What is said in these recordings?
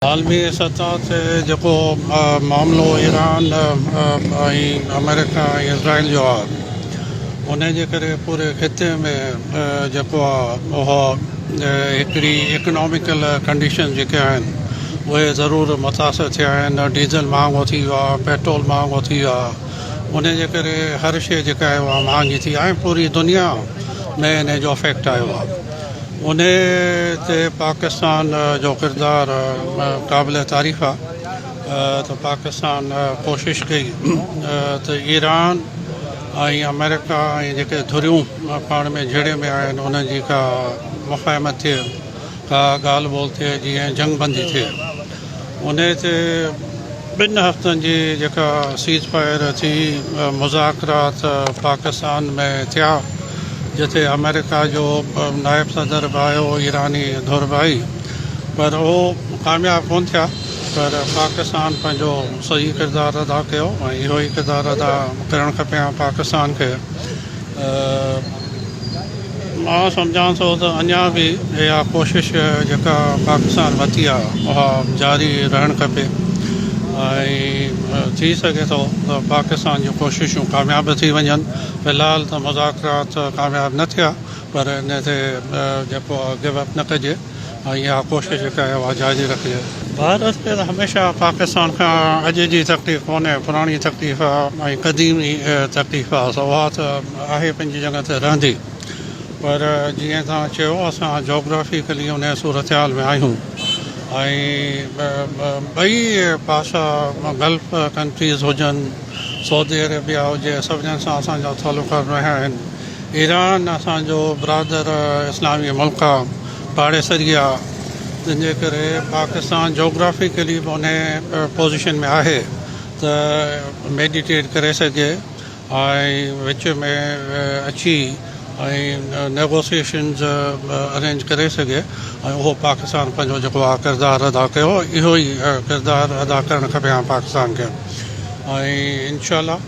عالمي سطح تي جيڪو معاملو ايران ۽ آمريڪا ۽ اسرائيل جو آهي ان جي ڪري پوري خطي ۾ جيڪو آهي اهو هڪڙي اڪناميڪل ڪنڊيشن جيڪي آهن اهي ضرور متاثر ٿيا آهن ڊيزل مهانگو ٿي ويو آهي پيٽرول مهانگو ٿي ويو آهي ان جي ڪري هر شيء جيڪا آهي اها مهانگي ٿي آهي ۽ پوري دنيا ۾ ان جو افيڪٽ آيو آهي انهي تي پاڪستان جو ڪردار قابل تعريف آ ته پاڪستان ڪوشش ڪئي ته ايران ۽ آمريڪا ۽ جيڪي ڌريون پاڻ ۾ جهيڙي ۾ آهن انهن جي ڪا مفاهمت ٿئي ڪا ڳالهه ٻولهه ٿئي جيئن جنگ بندي ٿئي انهي تي ٻن هفتن جي جيڪا سيز فائر ٿي مذاڪرات پاڪستان ۾ ٿيا جتي آمريڪا جو نائب صدر به آيو ايراني ڌر به آئي پر اهو ڪامياب ڪونه ٿيا پر پاڪستان پنهنجو صحيح ڪردار ادا ڪيو ۽ اهو ئي ڪردار ادا ڪرڻ کپي ها پاڪستان کي. مان سمجهان ٿو ته اڃا به اها ڪوشش جيڪا پاڪستان ورتي آهي اها جاري رهڻ کپي ۽ ٿي سگهي ٿو ته پاڪستان جون ڪوششون ڪامياب ٿي وڃن في الحال ته مذاڪرات ڪامياب نه ٿيا پر ان تي جيڪو آهي گو اپ نه ڪجي ۽ اها ڪوشش جيڪا آهي اها جاري رکجي. ڀارت کي ته هميشه پاڪستان کان اڄ جي تڪليف ڪونهي، پراڻي تڪليف آهي ۽ قديمي تڪليف آهي سو اها ته آهي پنهنجي جڳهه تي رهندي پر جيئن توهان چيو اسان جاگرافيڪلي ان صورتحال ۾ آهيون ۽ ٻئي پاسا گلف ڪنٽريز هجن سعودي عربيا هجي سڀني سان اسان جا تعلقات رهيا آهن. ايران اسان جو برادر اسلامي ملڪ آ پاڙيسري آ تنهن جي ڪري پاڪستان جوگرافيڪلي به انهي پوزيشن ۾ آهي ته ميڊيٽيٽ ڪري سگهي ۽ وچ ۾ اچي ۽ نيگوسيشنز ارينج ڪري سگهي ۽ اهو پاڪستان پنهنجو جيڪو آ ڪردار ادا ڪيو اهو ئي ڪردار ادا ڪرڻ کپي ها پاڪستان کي ۽ انشاء الله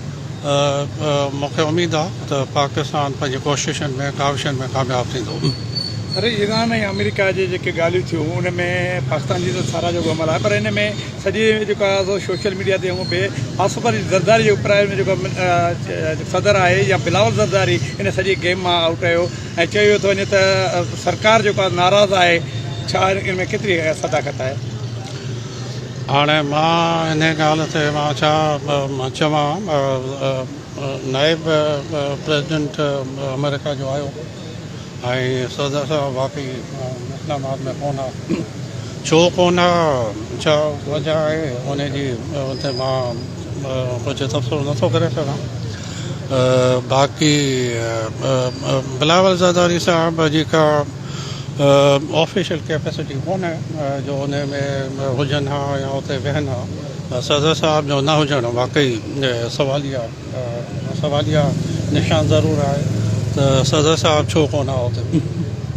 مون کي اميد آ ته پاڪستان پنهنجي ڪوششن ۾ ڪاوشن ۾ ڪامياب ٿيندو. سر ايران ۽ آمريڪا جي جيڪي ڳالهيون ٿيون ان ۾ پاڪستان جي ته ساراهه جوڳو عمل آهي پر ان ۾ سڄي جيڪو آهي سو سوشل ميڊيا تي هونء به آصف علي زرداري جيڪو پرائيويٽ ۾ جيڪو صدر آهي يا بلاول زرداري ان سڄي گيم مان آئوٽ رهيو ۽ چيو ويو ٿو وڃي ته سرڪار جيڪو آهي ناراض آهي ڇا ان ۾ ڪيتري صداقت آهي؟ هاڻي مان انهي ڳالهه تي مان ڇا چوان نائب پريزيڊنٽ آمريڪا جو آيو ۽ صدر صاحب واقعي اسلام آباد ۾ ڪونه آ ڇو ڪونه آ ڇا وجه آهي ان جي تي مان ڪجهه تبصرو نٿو ڪري سگهان باقي بلاول زرداري صاحب جيڪا آفيشل ڪيپيسٽي ڪونهي جو ان ۾ هجن ها يا اتي ويهن ها صدر صاحب جو نه هجڻ واقعي سواليه سواليه نشان ضرور آهي ته صدر صاحب ڇو ڪونه آ اتي.